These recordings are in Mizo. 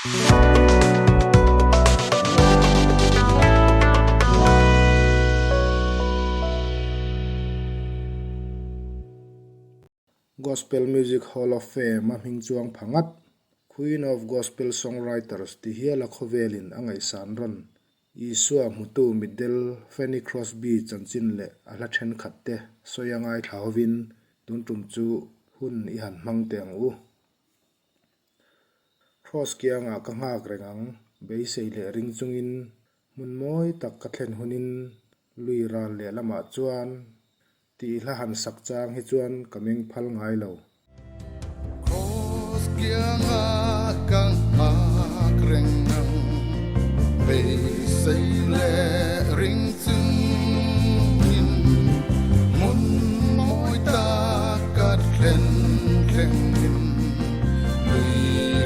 Gospel Music Hall of Fame a hming chuang pha ngat, Queen of Gospel Songwriters ti hiala khawvelin a ngaihsan rawn Isua hmutu mitdel Fanny Crosby chanchin leh a hla thenkhat te sawi a ngaithla hovin tun tum chu hun i han hmang teh ang u. Cross kiangah ka nghak reng ang, beisei leh ring chungin hmun mawi tak ka thlen hunin lui ral lehlamah chuan Tih hla han sak chang hi chuan ka meng phal ngai lo. Cross kianga ka nghak reng ang, beisei leh ring chungin hmun mawi tak ka thlen thlengin lui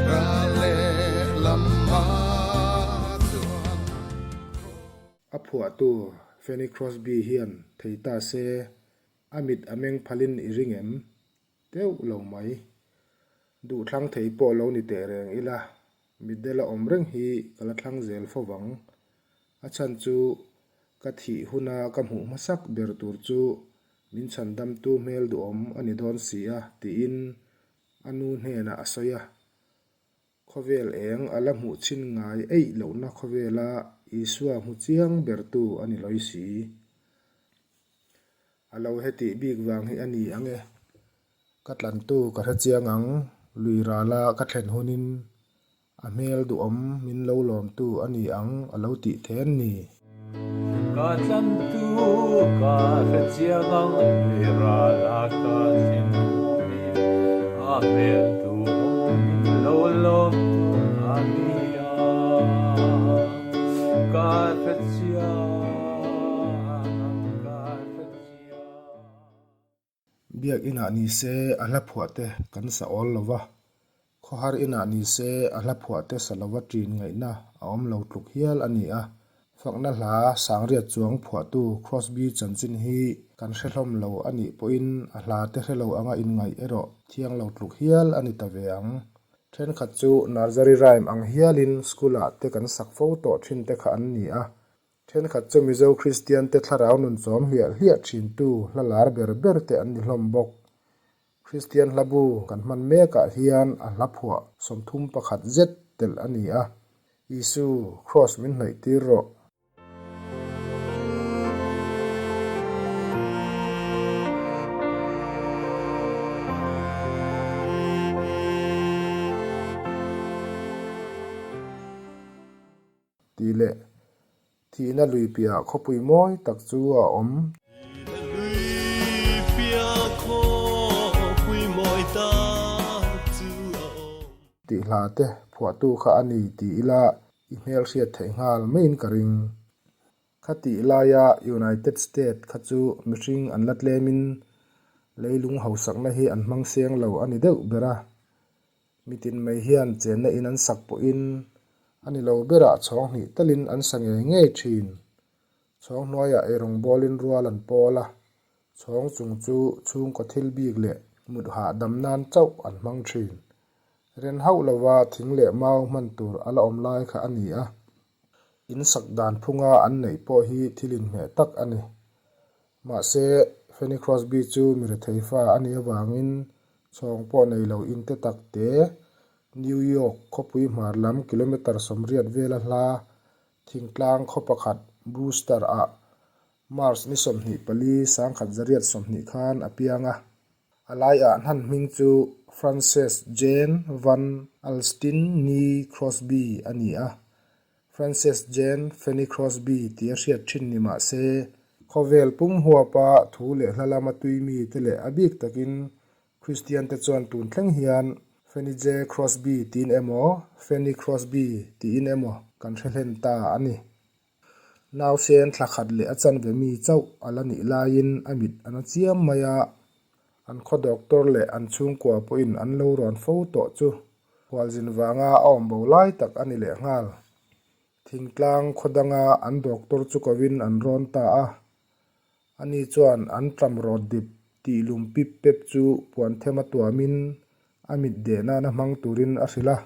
ral leh lam ah chuan. A phuahtu Fanny Crosby hian thei ta se, a mit a meng phalin i ring em? Deuh lo mai. Duhthlang thei pawh lo ni teh reng ila, mitdel a awm reng hi ka la thlang zel fo vang. A chhan chu ka thih huna ka hmuh hmasak ber tur chu min chhandamtu hmel duhawm a ni dawn si a tiin a nu hnenah a sawi a. Khawvel eng a la hmuh chhin ngai eih lohna khawvela Isua hmu chiang bertu a ni lawi si. A lo hetih bik vang hi a ni ang e. Ka tlantu ka hre chiang ang, lui rala ka thlen hunin a hmel duhawm min lo lawmtu a ni ang a lo tih then ni. Ka tlantu ka hre chiang ang, lui rala ka thlen hunin a hmel duhawm min lo lawmtu a ni ang. Ka hre chiang ang, ka hre chiang. Biak inah ni se a hla phuah te kan sa awl lo va, khawhar inah ni se a hla phuah te sa lova ṭin ngaihna a awm lo tluk hial a ni a. Fakna hla Sangriat chuang phuahtu Crosby chanchin hi kan hre hlawm lo a nih pawhin a hla te hre lo anga inngaih erawh thiang lo tluk hial a ni ta ve ang. Thenkhat chu nursery rhyme ang hialin school-ah te kan sak fo tawh ṭhin te kha an ni a, Thenkhat chu Mizo Kristiante thlarau nun chawm hliah hliah thintu hla lar ber ber te an ni hlawm bawk. Kristian hlabu kan hman mekah hian a hla phuah 31 zet telh a ni a, Isu, Kraws min hnawih tir rawh. Tih leh thihna lui piahah khawpui mawi tak chu a awm. Thihna lui piah khawpui mawi tak chu a awm. Tih hla te phuahtu kha a ni ti ila i hmel hriat theih nghal maiin ka ring. Kha tih laia United State kha chu mihring an la tlemin leilung hausakna hi an hmang seng lo a ni deuh ber a. Mitin mai hian chenna in an sak pawhin a ni lo berah chhawng hnih talin an sa ngei ngei thin. Chhawng hnuaiah eirawng bawlin rual an pawl a, chhawng chung chu chhungkaw thil bik leh mut hahdam nan chauh an hmang thin. Ren hauh lova thing leh mau hman tur a la awm lai kha a ni a, in sak dan phunga an neih pawh hi thil inhmeh tak a ni. Mahse, Fanny Crosby chu mi rethei fa a nih avangin chhawng pawh nei lo in te tak te, New York khawpui hmar lam kilometre 80 vela hla thingtlang khaw pakhat Brewster ah March ni 24 1920 khan a piang a. A laiah hnan hming chu Frances Jane Van Alstyne nee Crosby a ni a. Frances Jane Fanny Crosby tia hriat thin ni mah se, khawvel pum huapa thu leh hla lama tui mite leh a bik takin Kristian te chuan tun thleng hian Fanny J. Crosby tiin emaw Fanny Crosby tiin emaw kan hre hlen ta a ni. Nausen thla khat leh a chanve mi chauh a la nih laiin a mit a na chiam mai a, an khaw doctor leh an chhungkua pawhin an lo rawn fo tawh chu Khualzin vanga a awm bo lai tak a ni lehnghal. Thingtlang khaw danga an doctor chu kovin an rawn ta a. Ani chuan an ṭam rawt dip tih lum pip pep chu puan them a tuamin a mit deh nana hmang turin a hrilh a.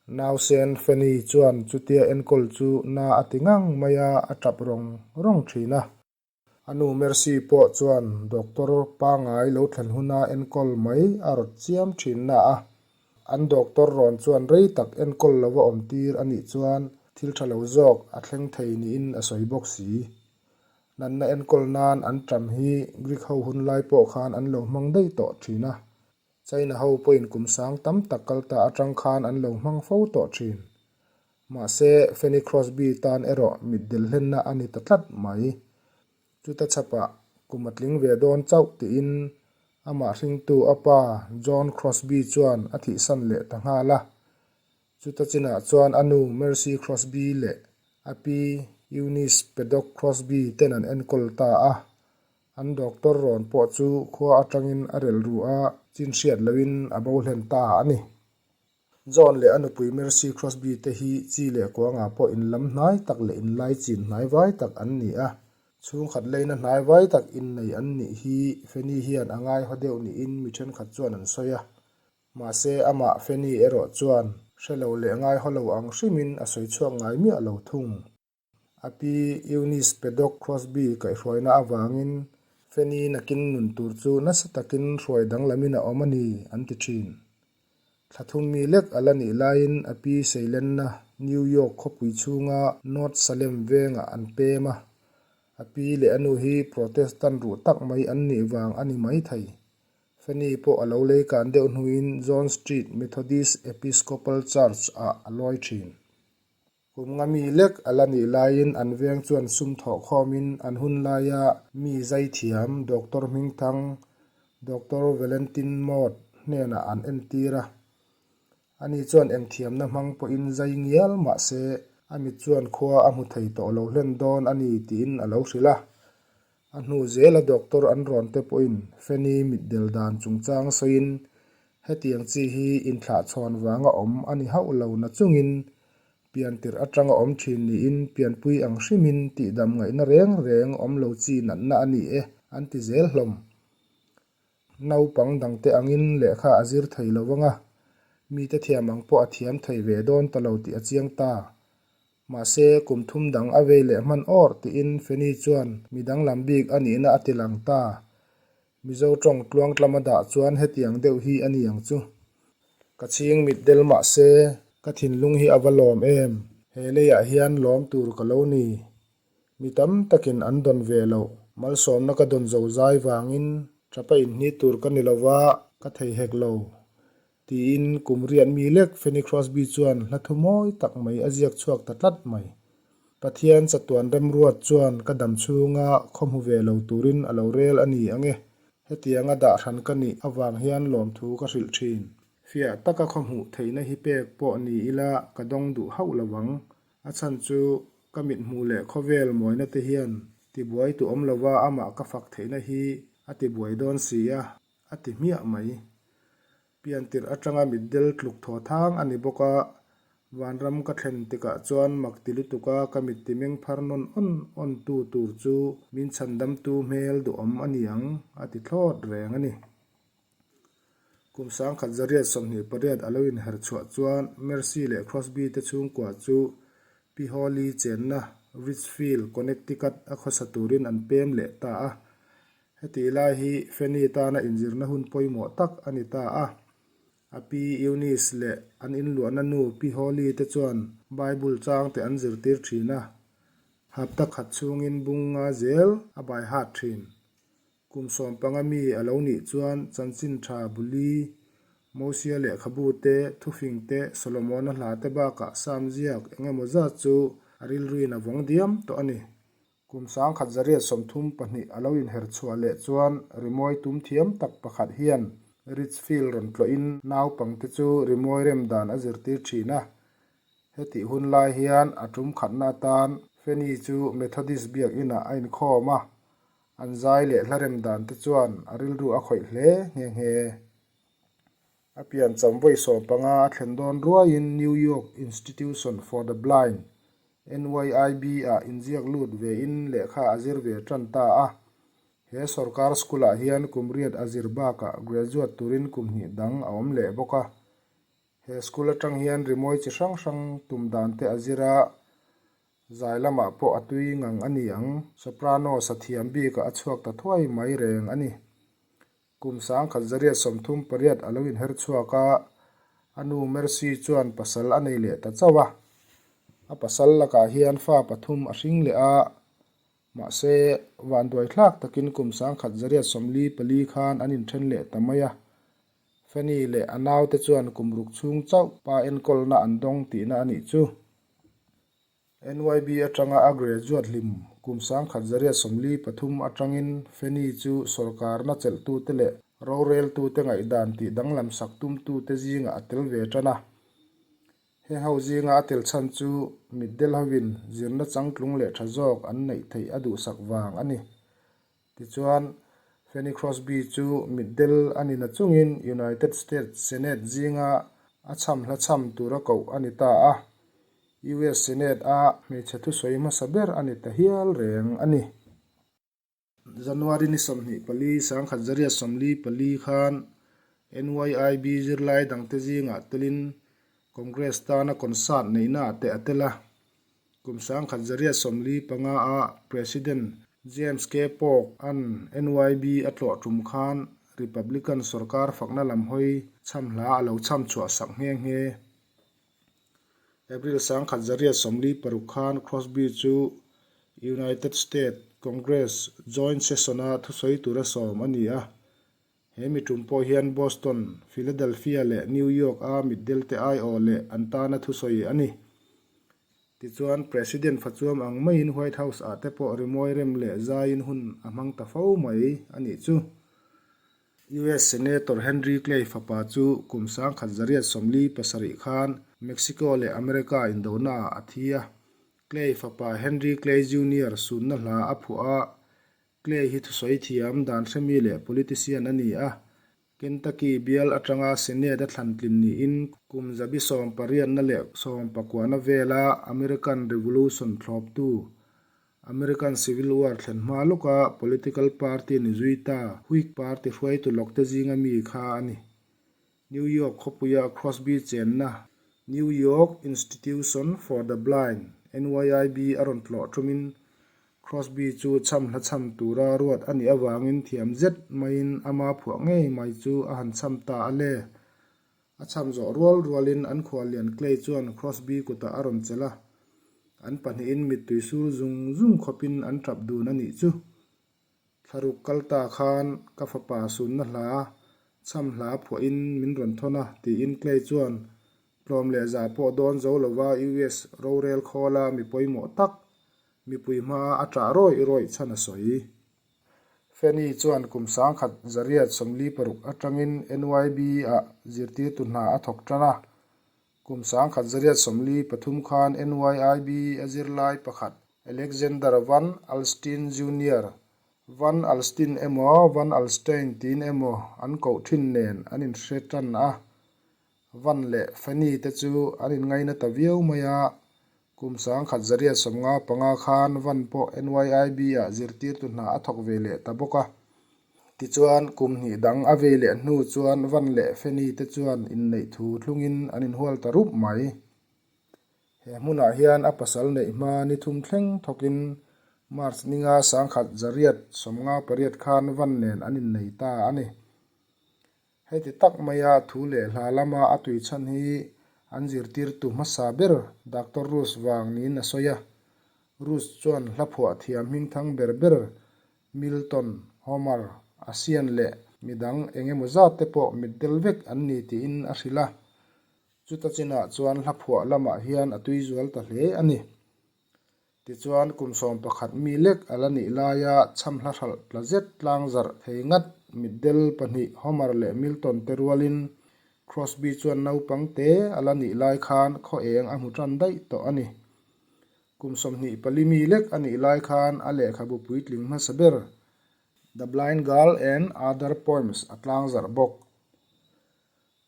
Nausen Fanny chuan chutia enkawl chu na a ti ngang mai a, a tap rawng rawng thin a. A nu Mercy pawh chuan doctor pangngai lo thlen huna enkawl mai a rawt chiam thin na a. An doctor rawn chuan rei tak enkawl lova awm tir a nih chuan thil tha lo zawk a thleng thei niin a sawi bawk si. Natna enkawl nan an ṭam hi Greek ho hun lai pawh khan an lo hmang daih tawh thin a. China ho pawhin kum sang tam tak kal ta aṭang khan an lo hmang fo tawh thin. Mahse, Fanny Crosby tan erawh mitdel hlenna a ni ta tlat mai. Chuta chhapah kum a tling ve dawn chauh tiin amah hringtu a pa John Crosby chuan a thihsan leh ta nghal a. Chuta chinah chuan a nu Mercy Crosby leh a pi Eunice Paddock Crosby ten an enkawl ta a. An doctor rawn pawh chu khua atangin a relh ru a, chin hriat lohin a bo hlen ta a ni. John leh a nupui Mercy Crosby te hi chi leh kuangah pawh inlam hnai tak leh inlai chin hnai vai tak an ni a. Chhungkhat leina hnai vai tak innei an nih hi Fanny hian a ngaihaw deuh niin mi thenkhat chuan an sawi a. Mahse amah Fanny erawh chuan hre lo leh ngaihaw lo ang hrimin a sawi chhuak ngai miah lo thung. A pi Eunice Paddock Crosby kaihhruaina avangin Fanny nakin nun tur chu nasa takin hruai danglamin a awm a ni, an ti thin. Thla thum mi lek a la nih laiin a pi seilenna New York khawpui chhunga North Salem vengah an pem a. A pi leh a nu hi Protestant ruh tak mai an nih vang a ni maithei. Fanny pawh a lo lei kan deuh hnuin John Street Methodist Episcopal Church-ah a lawi thin. Kum nga mi lek a la nih laiin an veng chuan sum thawh khawmin an hun laia mi zai thiam Doctor Hmingthang, Doctor Valentin Mott hnenah an entir a. Ani chuan eng thiamna hmang pawhin zai ngial mah se a mit chuan khua a hmu thei tawh lo hlen dawn a ni tiin a lo hrilh a. A hnu zela doctor an rawn te pawhin Fanny mitdel dan chungchang sawiin hetiang chi hi inthlahchhawn vanga awm a ni hauh lo na chungin piantirh atanga awm thin niin pianpui ang hrimin tihdam ngaihna reng reng awm lo chi natna a ni e an ti zel hlawm. Naupang dangte angin lehkha a zir thei lo vang a, mite thiam ang pawh a thiam thei ve dawn ta lo tih a chiang ta. Mahse, kum thum dang a vei leh hman awr tiin Fanny chuan mi danglam bik a nihna a ti lang ta. Mizo tawng tluangtlama dah chuan hetiang deuh hi a ni ang chu. Ka chhing mit del mahse, ka thinlung hi a va lawm em? He leiah hian lawm tur ka lo ni. Mi tam takin an dawn ve loh. Malsawmna ka dawn zo zai vangin tapa inhni tur ka ni lova, ka thei hek lo. Tiin kum riat mi lek Fanny Crosby chuan hla thu mawi tak mai a ziak chhuak ta tlat mai. Pathian chatuan remruat chuan ka dam chhunga khaw hmu ve lo turin a lo rel a ni ang e. Hetianga dah hran ka nih avang hian lawmthu ka hrilh thin. Fiah taka khaw hmuh theihna hi pek pawh ni ila ka dawng duh hauh lo ang. A chhan chu ka mithmuh leh khawvel mawina te hian tibuai tu awm lova amah ka fak theihna hi a tibuai dawn si a, a ti hmiah mai. Piantirh atanga mitdel tluk thaw thang a ni bawk a, vanram ka thlen tikah chuan mak ti lutuka ka mit ti meng phar nawn awn awn tu tur chu min chhandamtu hmel duhawm a ni ang, a ti thlawt reng a ni. Kum 1928 a lo inher chhuah chuan Mercy leh Crosby te chhungkua chu Pi Hawley chenna Ridgefield, Connecticut a khawsa turin an pem leh ta a. Hetih lai hi Fanny tana inzirna hun pawimawh tak a ni ta a. A pi Eunice leh an inluahna nu Pi Holly te chuan Bible changte an zirtir thin a. Hapta khat chhungin bung nga zel a bai hat thin. Kum 15 mi a lo nih chuan chanchin tha buli, Mosia lehkhabu te, thufing te, Solomona hla te bakah Sam ziak eng emaw zat chu a rilruin a vawng diam tawh a ni. Kum 1932 a lo inher chhuah leh chuan rimawi tum thiam tak pakhat hian Ridgefield rawn tlawhin naupangte chu rimawi rem dan a zirtir thin a. Hetih hun lai hian a tum khatna atan Fanny chu Methodist biakinah a inkhawm a, an zai leh hla rem dan te chuan a rilru a khawih hle nghe nghe. A piancham vawi 15 a thlen dawn ruaiin New York Institution for the Blind, NYIB, ah inziak lut vein lehkha a zir ve tan ta a. He sorkar school ah hian kum riat a zir bakah graduate turin kum hnih dang a awm leh bawk a. He school atang hian rimawi chi hrang hrang tum dan te a zir a, zai lamah pawh a tui ngang a ni ang. Soprano sathiam bikah a chhuak ta thuai mai reng a ni. Kum 1938 a lo inher chhuak a, a nu Mercy chuan pasal a nei leh ta chauh a. A pasal lakah hian fa pathum a hring leh a, mahse, vanduai thlak takin kum 1944 khan an inthen leh ta mai a. Fanny leh a naute chuan kum ruk chhung chauh pa enkawlna an dawng tihna a nih chu. NYB atanga a graduate hlim kum 1943 atangin Fanny chu sawrkarna chelhtute leh roreltute ngaihdan tih danglam sak tumtute zingah a tel ve tan a. Heng ho zinga a tel chhan chu mitdel hovin zirna changtlung leh tha zawk an neih theih a duhsak vang a ni. Tichuan, Fanny Crosby chu mitdel a ni nachungin United States Senate zinga a chham hla chham tura koh a ni ta a. US Senate a hmeichhe thusawi hmasa ber a ni ta hial reng a ni. January ni 24, 1944 khan NYIB zirlai dangte zingah telin Congress tana concert neihnaah te a tel a. Kum 1945 a President James K. Polk-a'n NYB a tlawh tum khan Republican sorkar fakna lam hawi chham hla a lo chham chhuah sak nghe nghe. April 1946 khan Crosby chu United States Congress Joint Session-a thusawi tura sawm a ni a. He mi tum pawh hian Boston, Philadelphia leh New York-a mitdelte aiawh leh an tana thusawi a ni. Tichuan, President fachuam ang maiin White House-ah te pawh rimawi rem leh zaiin hun a hmang ta fo mai a nih chu. US Senator Henry Clay fapa chu kum 1947 khan Mexico leh America indonaah a thi a. Clay fapa Henry Clay Junior sunna hla a phuah a, Clay hi thusawi thiam dan hremi leh politician a ni a, Kentucky bial atanga Senate a thlan tlin niin kum zabi sawmpariatna leh sawmpakuahna vela American Revolution thlawptu, American Civil War thlen hma lawka political party ni zui ta Whig Party hruaitu lawkte zinga mi kha a ni. New York khawpuia Crosby chenna New York Institution for the Blind, NYIB, a rawn tlawh thumin Crosby chu chham hla chham tura ruat a nih avangin thiam zet maiin ama phuah ngei mai chu a han chham ta a le. A chham zawh rual rualin an khuallian Clay chuan Crosby kutah a rawn chelh a, an pahnihin mittui sur zung zung khawpin an tap dun a nih chu. Thlaruk kal ta khan ka fapa sunna hla chham hla phuahin min rawn thawn a, tiin Clay chuan tlawm leh zah pawh dawn zo lova US rorel khawla mi pawimawh tak mipui hmaa a ṭah rawih rawih chhan a sawi. Fanny chuan kum 1946 atangin NYB-ah zirtirtu hna a thawk tan a, Kum 1943 khan NYIB a zirlai pakhat Alexander Van Alstyne Junior, Van Alstyne emaw Van Alstyne tiin emaw an koh thin nen an inhre tan a. Van leh Fanny te chu an inngaina ta viau mai a, kum 1955 khan Van pawh NYIB-ah zirtirtu hna a thawk ve leh ta bawk a. Tichuan, kum hnih dang a vei leh hnu chuan Van leh Fanny te chuan inneih thu thlungin an inhual ta rup mai. He hmunah hian a pasal neih hma ni thum thleng thawkin March ninga 1958 khan Van nen an innei ta a ni. Heti tak maia thu leh hla lama a tui chhan hi an zirtirtu hmasa ber Doctor Roos vang niin a sawi a. Roos chuan hla phuah thiam hmingthang ber ber Milton, Homer, Asian leh midang eng emaw zat te pawh mitdel vek an ni tiin a hrilh a. Chuta chinah chuan hla phuah lamah hian a tui zual ta hle a ni. Tichuan kum 11 mi lek a la nih laia chham hla hralh tla zet tlang zarh thei ngat mitdel pahnih Homer leh Milton te rualin Crosby chuan naupang te a la nih lai khan khaw eng a hmu tan daih tawh a ni. Kum 24 mi lek a nih lai khan a lehkhabu puitling hmasa ber The Blind Girl and Other Poems a tlang zarh bawk.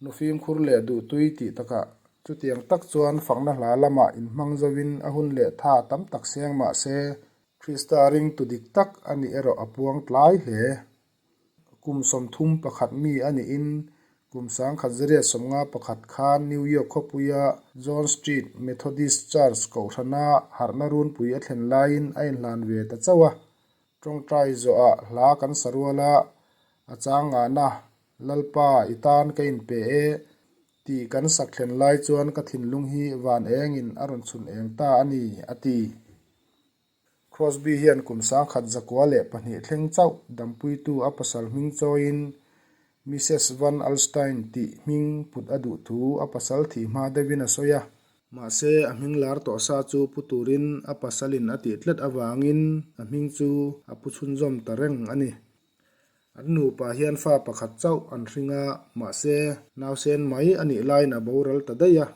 Nu fimkhur leh duhtui tih takah chutiang tak chuan fakna hla lamah inhmang zovin a hun leh tha tam tak seng mah se, Krista ringtu dik tak a nih erawh a puang tlai hle. Kum 31 mi a nihin Kum 1951 khan New York khawpuia John Street Methodist Church kohhrana harhna runpui a thlen laiin a inhlan ve ta chauh a. Tawngtai zawhah hla kan sa rual a, a chang ngahna, Lalpa, i tan ka inpe e, tih kan sak thlen lai chuan ka thinlung hi van engin a rawn chhun eng ta a ni, a ti. Crosby hian kum 1902 thleng chauh dampuitu a pasal hming chawiin Missus Van Alstyne tih hming put a duh thu a pasal thih hma deuhin a sawi a. Mahse, a hming lar tawh sa chu pu turin a pasalin a tih tlat avangin a hming chu a pu chhunzawm ta reng a ni. An nupa hian fa pakhat chauh an hring a, mahse, nausen mai a nih laiin a boral ta daih a,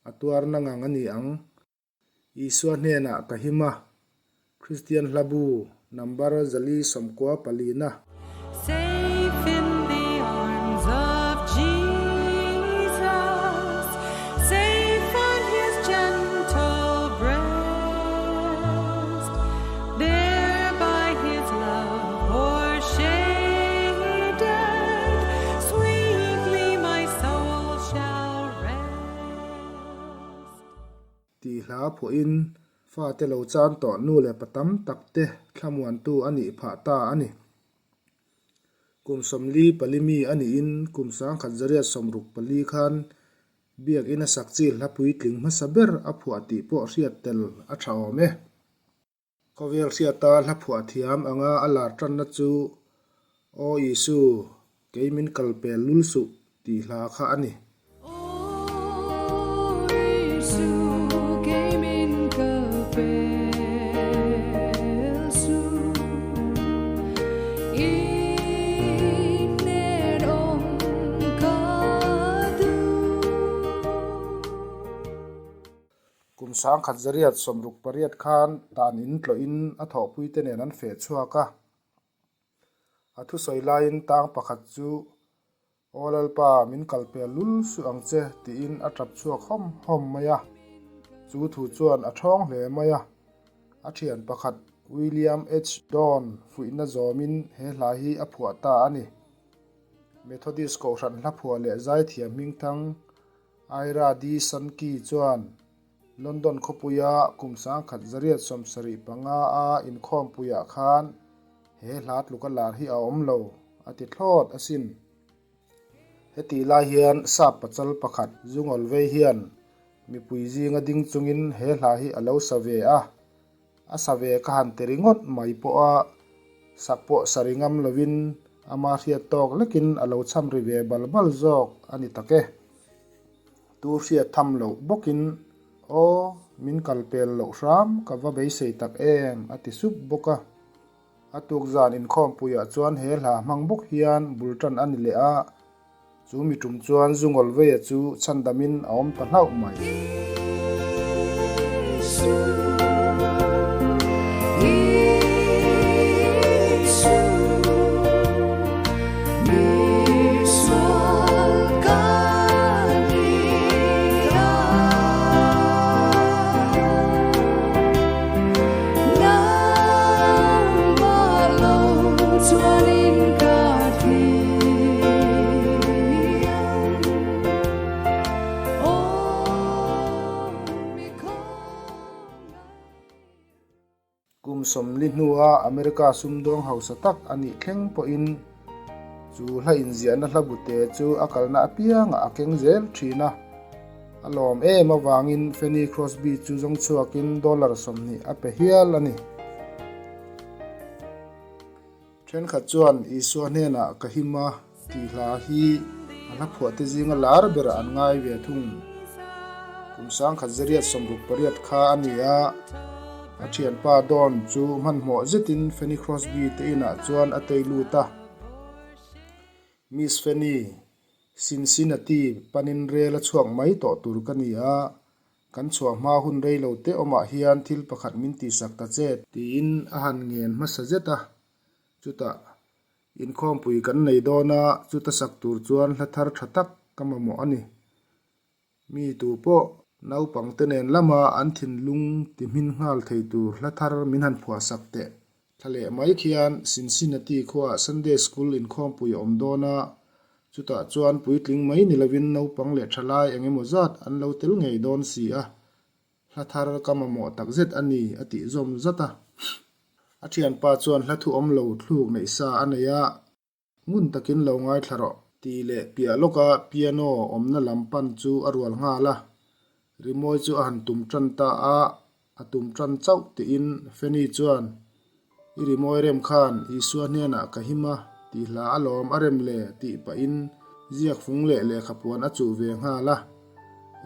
a tuarna ngang a ni ang. Isua hnenah ka him a, Kristian hla bu number 494 na. Safe in the arms of Jesus, safe on his gentle breast, there by his love o'ershaded, sweetly my soul shall rest. Tih hla phuahin fate lo chan tawh nu leh pa tam tak te thlamuantu a nih phah ta a ni. Kum 44 mi a nihin kum 1964 khan Biakinn a sak chi hla puitling hmasa ber a phuah tih pawh hriat tel a tha awm e. Khawvel hriata hla phuah thiam anga a lar tanna chu Aw Isu, kei min kal pel lul suh tih hla kha a ni. Aw Isu, kei min kal pel suh, i hnen awm ka duh. Kum 1968 khan tan in tlawhin a thawhpuite nen an feh chhuak a. A thusawi laiin tang pakhat chu, Aw Lalpa, min kal pel lul suh ang che, tiin a tap chhuak hawm hawm mai a. Chu thu chuan a thawng hle mai a. A thian pakhat William H. Dawn fuihna zawmin he hla hi a phuah ta a ni. Methodist Kohhran hlaphuah leh zaithiam hmingthang Ira D. Sankey chuan London khawpuia kum 1975 a inkhawmpuiah khan he hla tluka lar hi a awm lo, a ti thlawt asin. Hetih lai hian sap pachal pakhat Zungawlvei hian mipui zinga ding chungin he hla hi a lo sa ve a, A sa ve ka han ti ringawt mai pawh a, sak pawh sa ri ngam lovin ama hriat tawk lekin a lo cham ri ve bal bal zawk a ni tak e. Tu hriat tham loh bawkin, Aw, min kal pel loh hram ka va beisei tak em a ti sup bawk a. A tukzan inkhawmpuiah chuan he hla hmang bawk hian bul tan a ni leh a, Chu mi tum chuan Zungawlveia chu chhandamin a awm ta hlauh mai. Kum 40 hnua America sumdawng hausa tak a nih thleng pawhin chu hla inziahna hla bute chu a kalna apiangah a keng zel thin a. A lawm em avangin Fanny Crosby chu zawng chhuakin dollar 20 a pe hial a ni. Thenkhat chuan Isua hnenah ka him a tih hla hi a hla phuahte zinga lar berah an ngai ve thung. Kum 1968 kha a ni a, a thianpa Don chu hmanhmawh zetin Fanny Crosby te inah chuan a tei lut a. Miss Fanny, Cincinnati panin rel a chhuak mai tawh tur ka ni a, Kan chhuah hma hun rei lo te awmah hian thil pakhat min tihsak ta che. Tiin a han ngen hmasa zet a. Chutah, inkhawmpui kan nei dawn a, chuta sak tur chuan hla thar tha tak ka mamawh a ni. Mi tu pawh naupangte nen lama an thinlung ti hmin nghal thei tur hla thar min han phuahsak teh. Thla leh mai khian Cincinnati khuaah Sunday School inkhawmpui a awm dawn a. Chutah chuan puitling mai ni lovin naupang leh thalai eng emaw zat an lo tel ngei dawn si a, hla thar ka mamawh takzet a ni a tih zawm zat a. A thianpa chuan hla thu awm lo thluk neih sa a nei a, ngun takin lo ngaithla rawh. Tih leh piah lawka piano awmna lam pan chu a rual nghal a, rimawi chu a han tum tan ta a, a tum tan chauh tiin Fanny chuan, I rimawi rem khan Isua hnenah ka him a tih hla a lawm a rem le tih pahin ziak fung leh lehkhapuan a chuh ve nghal a,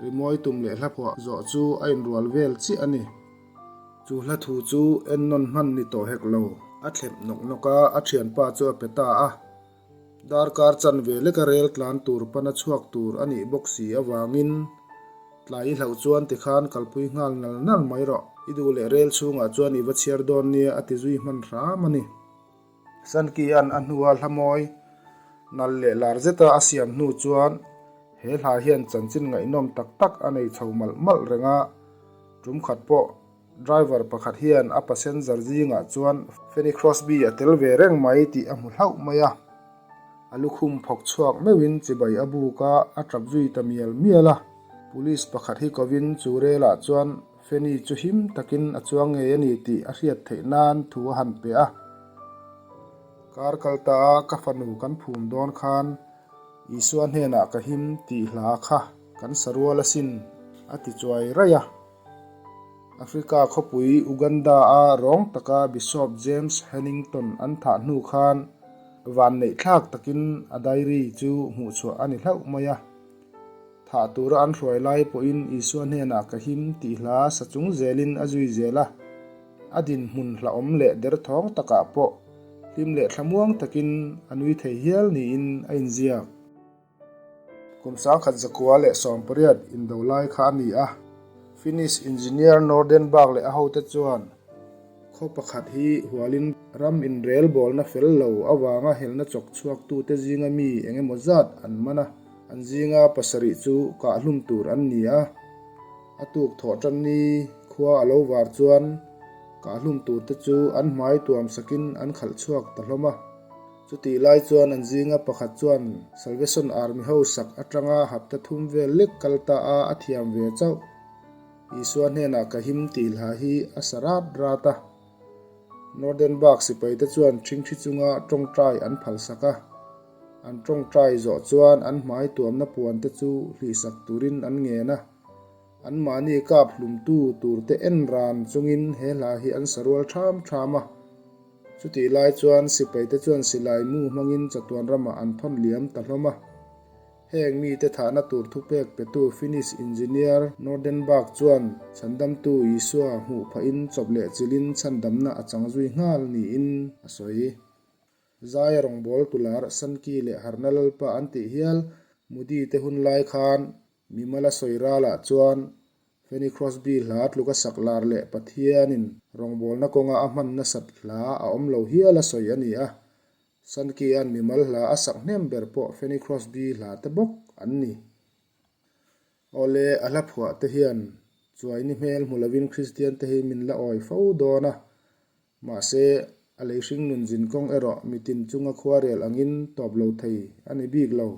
rimawi tum leh hlaphuah zawh chu a inrual vel chiah a ni. Chu hla thu chu ennawn hman ni tawh hek lo. A thlep nawk nawk a, a thianpa chu a pe ta a. Darkar chanve leka rel tlan tur pana chhuak tur a nih bawk si avangin tlai i hlauh chuan tikhan kalpui nghal nal nal mai rawh. I duh leh rel chhungah chuan i va chhiar dawn nia a ti zui hman hram a ni. Sankia'n a hnua hla mawi nal leh lar zeta a siam hnu chuan he hla hian chanchin ngaihnawm tak tak a nei chho malh malh reng a, tum khat pawh driver pakhat hian a passenger zingah chuan Fanny Crosby a tel ve reng mai tih a hmu hlauh mai a, a lukhum phawk chhuak meuhin chibai a buk a, a tap zui ta mial mial a, police pakhat hi kovin chu relah chuan Fanny chu him takin a chuang ngei a ni tih a hriat theih nan thu a han pe a. Kar kal ta a ka fanu kan phum dawn khan Isua hnenah ka him tih hla kha kan sa rual asin a ti chuai raih a. Africa khawpui Uganda-a rawng taka Bishop James Hannington an thah hnu khan vanneih thlak takin a diary chu hmuhchhuah a ni hlauh mai a. Thah tura an hruai lai pawhin Isua hnenah ka him tih hla sa chung zelin a zui zel a. A dinhmun hlauhawm leh derthawng takah pawh hlim leh thlamuang takin a nui thei hial niin a inziak. Kum 1918 indo lai kha a ni a, Finnish engineer Nordenberg leh a hote chuan khaw pakhat hi hualin ram inrelbawlna fel lo avanga helna chawk chhuaktute zinga mi eng emaw zat an man a, an zinga pasarih chu kahhlum tur an ni a. A tuk thawh tan ni khua a lo var chuan kahhlum turte chu an hmai tuam sakin an khalh chhuak ta hlawm a. Chutih lai chuan an zinga pakhat chuan Salvation Army ho sak atanga hapta thum vel lek kal ta a, a thiam ve chauh. Isua hnenah ka him tih hla hi a sa rat rat a. Nordenberg sipaite chuan ṭhingṭhi chunga ṭawngṭai an phalsak a. An ṭawngṭai zawh chuan an hmai tuamna puante chu hlihsak turin an ngen a. Anmahni kap hlumtu turte en ran chungin he hla hi an sa rual ṭham ṭham a. Chutih lai chuan sipaite chuan silai mu hmangin chatuan ramah an thawn liam ta hlawm a. Heng mite thahna tur thupek petu Finnish engineer Nordenberg chuan chhandamtu Isua hmuh phahin chawp leh chilhin chhandamna a chang zui nghal niin a sawi. Zaia rawngbâwl tular Sankey leh Harna Lalpa an tih hial Moody te hun lai khan Mimala sawi ralah chuan Fanny Crosby hla tluka sak lar leh Pathianin rawngbawlna kawnga a hman nasat hla a awm lo hial a sawi a ni a. Sankey-a'n mimal hla a sak hnem ber pawh Fanny Crosby hla te bawk an ni. Awle, a hla phuah te hian chuaini hmel hmu lovin Kristian te hi min la awi fo dawn a. Mahse, a lei hring nun zin kawng erawh mitin chunga khuarel angin tawp lo thei a ni bik lo.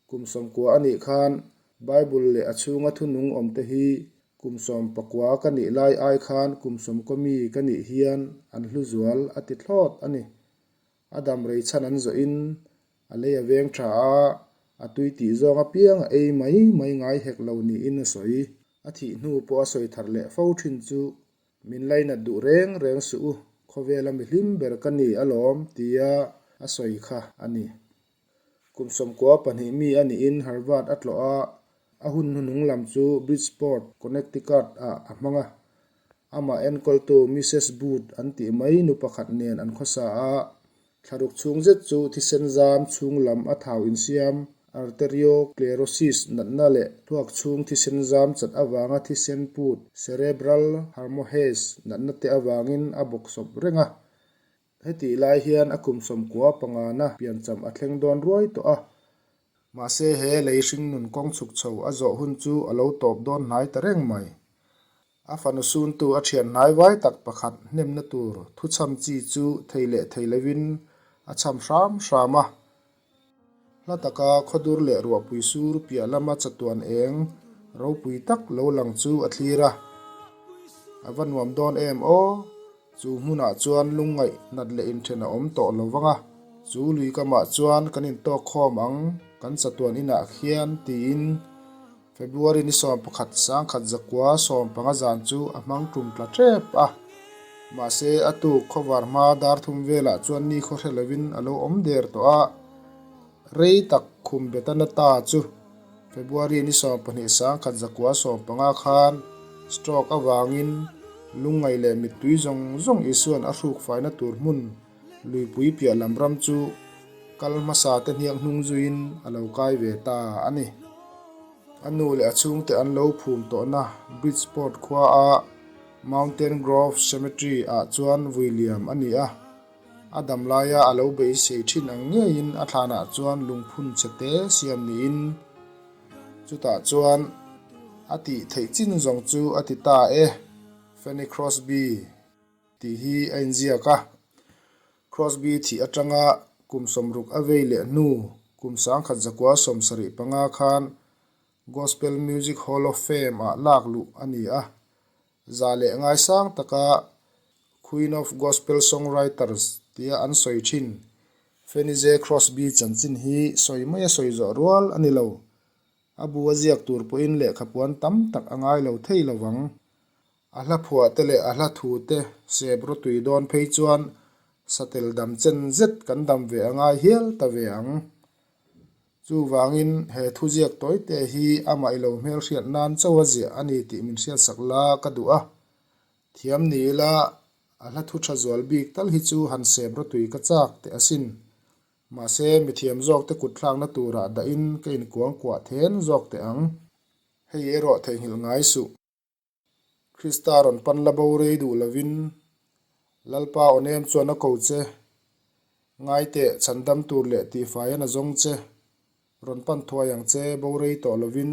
Kum 90 a nih khan Bible leh a chhunga thunung awmte hi kum 19 ka nih lai ai khan kum 90 mi ka nih hian an hlu zual a ti thlawt a ni. A dam rei chhan an zawhin a lei a veng tha a, a tui tih zawng apiang a ei mai mai ngai hek lo niin a sawi. A thih hnu pawh a sawi thar leh fo thin chu min lainat duh reng reng suh u, khawvela mi hlim ber ka ni alawm tia a sawi kha a ni. Kum 92 mi a niin Harvard a tlawh a, a hun hnuhnung lam chu Bridgeport, Connecticut ah a hmang a. Amah enkawltu Mrs. Booth an tih mai nu pakhat nen an khawsa a, thlaruk chhung zet chu thisen zam chhung lam a thau insiam, arteriosclerosis natna leh thluak chhung thisen zam chat avanga thisen put, cerebral hemorrhage natna te avangin a bawksawp reng a. Hetih lai hian a kum 95na piancham a thleng dawn ruai tawh a. Mahse he lei hringnun kawng chhuk chho a zawh hun chu a lo tawp dawn hnai ta reng mai. A fanu suntu a thian hnai vai tak pakhat hnemna tur thuchham chi chu thei leh thei lovin a chham hram hram a. Hla taka khawdur leh ruahpui sur piah lama chatuan eng ropui tak lo lang chu a thlir a. A va nuam dawn em aw! Chu hmunah chuan lungngaih nat leh inthen a awm tawh lo vang a, chu lui kamah chuan kan intawk khawm ang kan chatuan inah khian tiin February ni 11 1915 zan chu a hmang tum tla tep a. Mahse a tuk khawvar hma dar thum velah chuan ni khaw hre lovin a lo awm der tawh a. Rei tak khum betana ta chu February ni 12 1915 khan stroke avangin lungngaih leh mittui zawng zawng Isua'n a hruk faina tur hmun luipui piah lam ram chu kal hmasa te hniak hnung zuiin a lo kai ve ta a ni. A nu leh a chhungte an lo phum tawhna Bridgeport khua a Mountain Grove Cemetery ah chuan vui liam a ni a. A dam laia a lo beisei thin ang ngeiin a thlanah chuan lungphun chhe te siam niin chutah chuan a tih theih chin zawng chu a ti ta e, Fanny Crosby tih hi a inziak a. Crosby thih atanga kum 60 a vei leh hnu kum 1975 khan Gospel Music Hall of Fame ah lak luh a ni a. Za leh ngaisang taka Queen of Gospel Songwriters tia an sawi thin Fanny J. Crosby chanchin hi sawi mai a sawi zawh rual a ni lo. A bu a ziak tur pawhin lehkhapuan tam tak a ngai lo thei lo vang. A hla phuah te leh a hla thu te sep rawtui dawn phei chuan satel dam chen zet kan dam ve a ngai hial ta ve ang. Chuvangin he thuziak tawite hi amah i lo hmelhriat nan chauh a ziah a ni tih min hriatsak la ka duh a. Thiam ni ila a hla thu tha zual bik tal hi chu han sep rawtui ka chak teh asin. Mahse mithiam zawkte kutthlakna turah dahin ka inkuangkuah then zawk teh ang. Hei erawh theihnghilh ngai suh. Krista rawn pan la bo rei duh lovin Lalpa aw nem chuan a ko che. Ngai teh, chhandam tur leh tihfaiin a zawng che. Rawn pan thuai ang che, bo rei tawh lovin.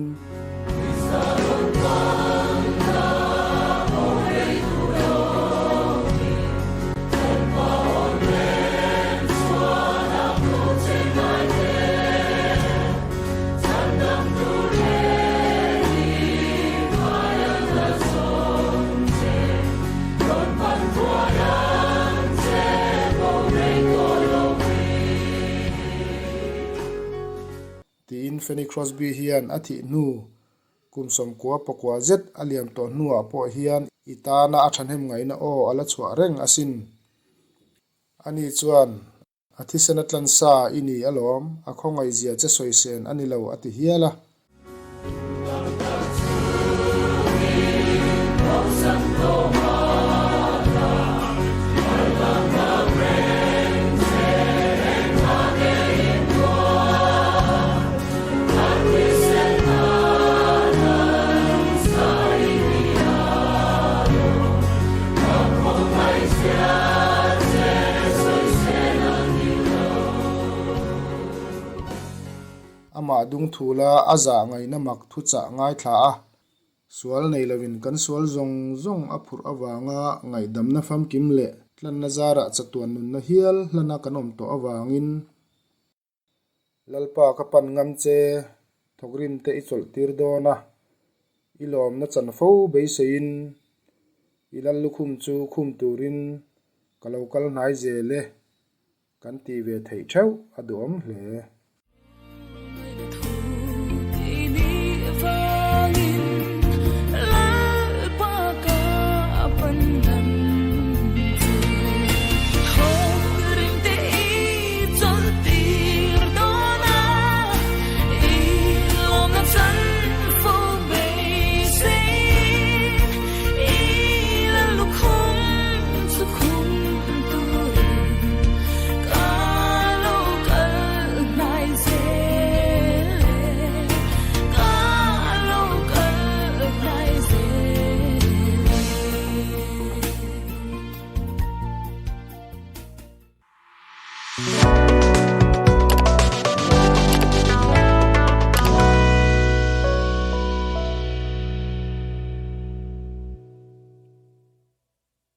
Tiin Fanny Crosby hian a thih hnu kum 99 zet a liam tawh hnuah pawh hian i tana a thahnem ngaihna aw a la chhuah reng asin. Ani chuan A thisen a tlan sa i ni alawm, a khawngaihzia che sawisen a ni lo a ti hial a. Amah dungthula a zah ngaihna mak thuchah ngaithla a, sual nei lovin kan sual zawng zawng a phurh avanga ngaihdamna famkim leh tlanna zarah chatuan nunna hial hlana kan awm tawh avangin, Lalpa ka pan ngam che, thawkrim te i chawlh tir dawn a, i lawmna chan fo beiseiin i lal lukhum chu khum turin ka lo kal hnai zel e, kan tih ve theih theuh a duhawm hle.